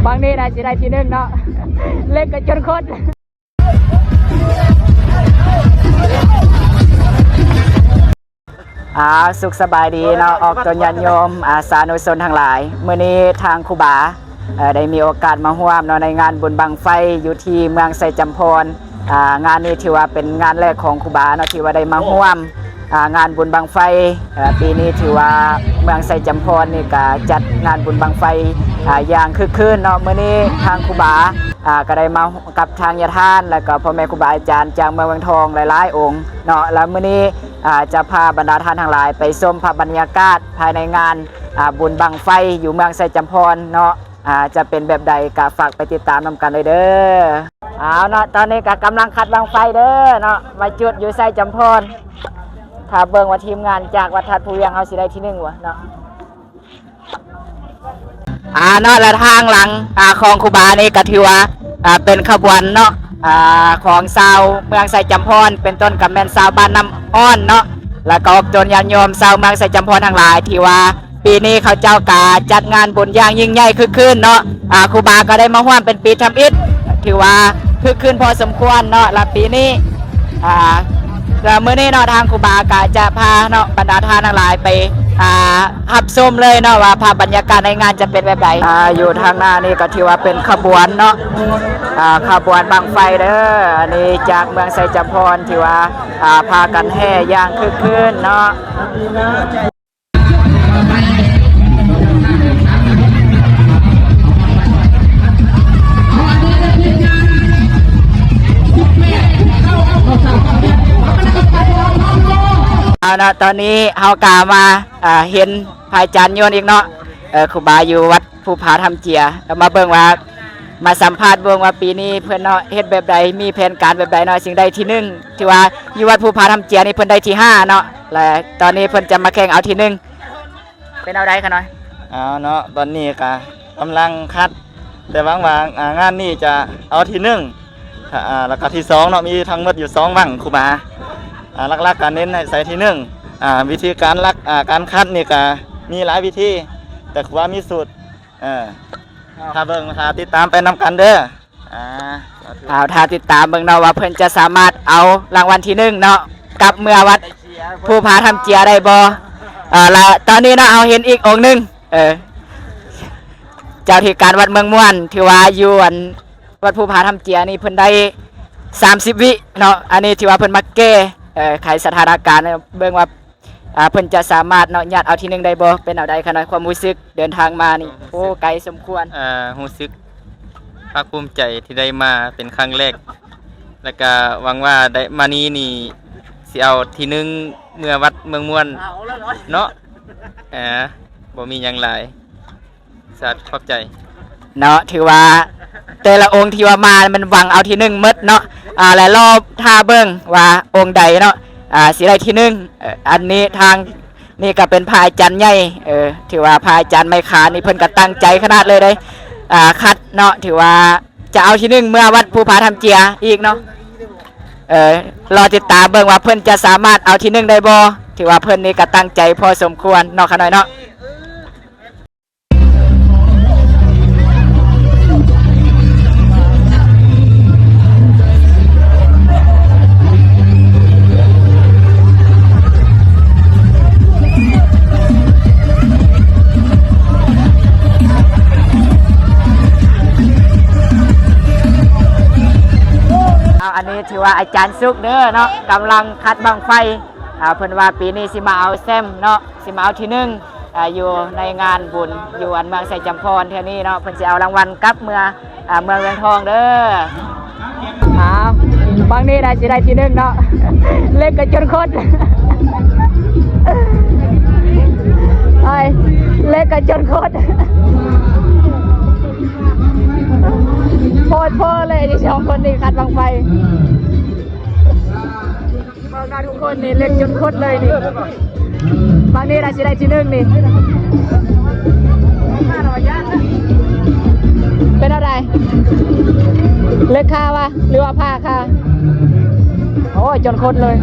ບາງນີ້ນະຊິໄດ້ທີໜຶ່ງເນາະ ເຫຼັກກັນຈົນຄົດ. ອ່າ ສຸກສະບາຍດີເນາະ ອອກຕົນຍາດໂຍມ ອາ ສາທຸຊົນທັງຫຼາຍ. ມື້ນີ້ທາງຄູບາ ເອີ ໄດ້ມີໂອກາດມາຮ່ວມເນາະ ໃນງານບຸນບັ້ງໄຟຢູ່ທີ່ເມືອງໄຊຈຳພອນ. ອ່າ ງານນີ້ຖືວ່າເປັນງານແລກຂອງຄູບາເນາະ ທີ່ວ່າໄດ້ມາຮ່ວມ ອ່າ ງານບຸນບັ້ງໄຟ. ເອີ ປີນີ້ຖືວ່າເມືອງໄຊຈຳພອນນີ້ກະຈັດງານບຸນບັ້ງໄຟ ອ່າ ຢ່າງຄຶກຄື້ນເນາະ. ມື້ນີ້ທາງຄູບາ ອ່າ ກະໄດ້ມາກັບທາງຍາທ່ານ ແລ້ວກໍພໍ່ແມ່ຄູບາອາຈານຈາກເມືອງວຽງທອງຫຼາຍໆອົງເນາະ. ແລ້ວມື້ນີ້ ອ່າ ຈະພາບັນດາທ່ານທັງຫຼາຍໄປຊົມພາບບັນຍາກາດພາຍໃນງານ ອ່າ ບຸນບັ້ງໄຟຢູ່ເມືອງໄຊຈຳພອນເນາະ. ອ່າ ຈະເປັນແບບໃດກະຝາກໄປຕິດຕາມນຳກັນເລີຍເດີ. ເອົາເນາະ ຕອນນີ້ກະກຳລັງຄັດບັ້ງໄຟເດີເນາະ ມາຈຸດຢູ່ໄຊຈຳພອນ. ຖ້າເບິ່ງວ່າທີມງານຈາກວັດທາດພູວຽງເຮົາຊິໄດ້ທີໜຶ່ງບໍ່ເນາະ. ອ່າ ເນາະ ແລະທາງຫຼັງ ອ່າ ຂອງຄູບານີ້ກະຖືວ່າ ອ່າ ເປັນຂະບວນເນາະ ອ່າ ຂອງຊາວເມືອງໄຊຈຳພອນ ເປັນຕົ້ນກະແມ່ນຊາວບ້ານນ້ຳອ້ອນເນາະ ແລະກະອອກຕົນຍາດໂຍມຊາວເມືອງໄຊຈຳພອນທັງຫຼາຍ ທີ່ວ່າ ປີນີ້ເຂົາເຈົ້າກະຈັດງານບຸນຢ່າງຍິ່ງໃຫຍ່ຄຶກຄື້ນເນາະ. ອ່າ ຄູບາກໍໄດ້ມາຮ່ວມເປັນປີທຳອິດ ຖືວ່າຄຶກຄື້ນພໍສົມຄວນເນາະ. ລະປີນີ້ ອ່າ ລະມື້ນີ້ເນາະ ທາງຄູບາກະຈະພາເນາະ ບັນດາທ່ານທັງຫຼາຍໄປ ອ່າ ຮັບຊົມເລີຍເນາະ ວ່າພາບບັນຍາກາດໃນງານຈະເປັນແບບໃດ. ອ່າ ຢູ່ທາງໜ້ານີ້ກໍຖືວ່າເປັນຂະບວນເນາະ ອ່າ ຂະບວນບັ້ງໄຟເດີ. ອັນນີ້ຈາກເມືອງໄຊຈຳພອນ ຖືວ່າ ອ່າ ພາກັນແຫ່ຢ່າງຄຶກຄື້ນເນາະ. ເອົາເນາະ ຕອນນີ້ເຮົາກະມາ ເອີ ເຫັນພະອາຈານຍົນອີກເນາະ ເອີ ຄູບາຢູ່ວັດພູຜາຖ້ຳເຈຍ. ເອົາມາເບິ່ງວ່າ ມາສຳພາດເບິ່ງວ່າປີນີ້ເພິ່ນເນາະ ເຮັດແບບໃດ ມີແຜນການແບບໃດເນາະ ຈຶ່ງໄດ້ທີໜຶ່ງ. ຖືວ່າຢູ່ວັດພູຜາຖ້ຳເຈຍນີ້ເພິ່ນໄດ້ທີຫ້າເນາະ ແລະຕອນນີ້ເພິ່ນຈະມາແຂ່ງເອົາທີໜຶ່ງ. ເປັນແນວໃດຂະນ້ອຍ? ເອົາເນາະ ຕອນນີ້ກະກຳລັງຄັດ ແຕ່ຫວັງວ່າ ອ່າ ງານນີ້ຈະເອົາທີໜຶ່ງ ອ່າ ແລ້ວກະທີສອງເນາະ ມີທັງໝົດຢູ່ສອງວັງຄູບາ. ອ່າ ຫຼັກໆກະເນັ້ນໃຫ້ໃສ່ທີໜຶ່ງ. ອ່າ ວິທີການຫຼັກ ອ່າ ການຄັດນີ້ກະມີຫຼາຍວິທີ ແຕ່ຄູບາມີສູດ. ເອີ ຖ້າເບິ່ງ ຖ້າຕິດຕາມໄປນຳກັນເດີ. ອ່າ ເອົາ ຖ້າຕິດຕາມເບິ່ງເນາະ ວ່າເພິ່ນຈະສາມາດເອົາລາງວັນທີໜຶ່ງເນາະ ກັບເມືອວັດພູຜາຖ້ຳເຈຍໄດ້ບໍ່. ເອີ ລະຕອນນີ້ເນາະ ເຮົາເຫັນອີກອົງໜຶ່ງ ເອີ ເຈົ້າທີ່ການວັດເມືອງມ່ວນ ຖືວ່າຢູ່ອັນ ວັດພູຜາຖ້ຳເຈຍນີ້ເພິ່ນໄດ້ສາມສິບວິເນາະ. ອັນນີ້ຖືວ່າເພິ່ນມາແກ້ ເອີ ໄຂສະຖານະການ ເບິ່ງວ່າ ອ່າ ເພິ່ນຈະສາມາດເນາະ ຍາດເອົາທີໜຶ່ງໄດ້ບໍ່? ເປັນແນວໃດຂະນ້ອຍ ຄວາມຮູ້ສຶກເດີນທາງມານີ້? ໂອ້ ໄກສົມຄວນ. ອ່າ ຮູ້ສຶກພາກພູມໃຈທີ່ໄດ້ມາເປັນຄັ້ງແລກ ແລ້ວກະຫວັງວ່າໄດ້ມານີ້ນີ້ ຊິເອົາທີໜຶ່ງເມືອວັດເມືອງມ່ວນເນາະ. ອ່າ ບໍ່ມີຫຍັງຫຼາຍ. ສາທຸ ຂອບໃຈເນາະ. ຖືວ່າແຕ່ລະອົງທີ່ວ່າມາແມ່ນຫວັງເອົາທີໜຶ່ງໝົດເນາະ. ອ່າ ແລະລໍຖ້າເບິ່ງວ່າອົງໃດເນາະ ອ່າ ຊິໄດ້ທີໜຶ່ງ. ເອີ ອັນນີ້ທາງນີ້ກໍເປັນພະອາຈານໃຫຍ່ ເອີ ຖືວ່າພະອາຈານໄມຄານີ້ເພິ່ນກໍຕັ້ງໃຈຂະໜາດເລີຍເດ້ ອ່າ ຄັດເນາະ. ຖືວ່າຈະເອົາທີໜຶ່ງເມືອວັດພູຜາຖ້ຳເຈຍອີກເນາະ. ເອີ ລໍຕິດຕາມເບິ່ງວ່າເພິ່ນຈະສາມາດເອົາທີໜຶ່ງໄດ້ບໍ່? ຖືວ່າເພິ່ນນີ້ກໍຕັ້ງໃຈພໍສົມຄວນເນາະ ຂະນ້ອຍເນາະ. ເອົາ ອັນນີ້ຖືວ່າອາຈານສຸກເດີເນາະ ກຳລັງຄັດບັ້ງໄຟ. ອ່າ ເພິ່ນວ່າປີນີ້ຊິມາເອົາແຊ້ມເນາະ ຊິມາເອົາທີໜຶ່ງ ອ່າ ຢູ່ໃນງານບຸນຢູ່ອັນເມືອງໄຊຈຳພອນເທື່ອນີ້ເນາະ. ເພິ່ນຊິເອົາລາງວັນກັບເມືອ ອ່າ ເມືອງວຽງທອງເດີ. ອ່າ ບາງນີ້ນະຊິໄດ້ທີໜຶ່ງເນາະ ເຫຼັກກັນຈົນຄົດ ໂອ້ຍ ເຫຼັກກັນຈົນຄົດ ໂພດໂພເລີຍ ສອງຄົນນີ້ຄັດບັ້ງໄຟ. ເບິ່ງເນາະທຸກຄົນນີ້ ເຫຼັກຈົນຄົດເລີຍນີ້. ບາງນີ້ນະຊິໄດ້ທີໜຶ່ງນີ້ ເປັນແນວໃດ? ເຫຼັກຄາວະ ຫຼືວ່າຜ້າຄາ? ໂອ້ຍ ຈົນຄົດເລີຍ.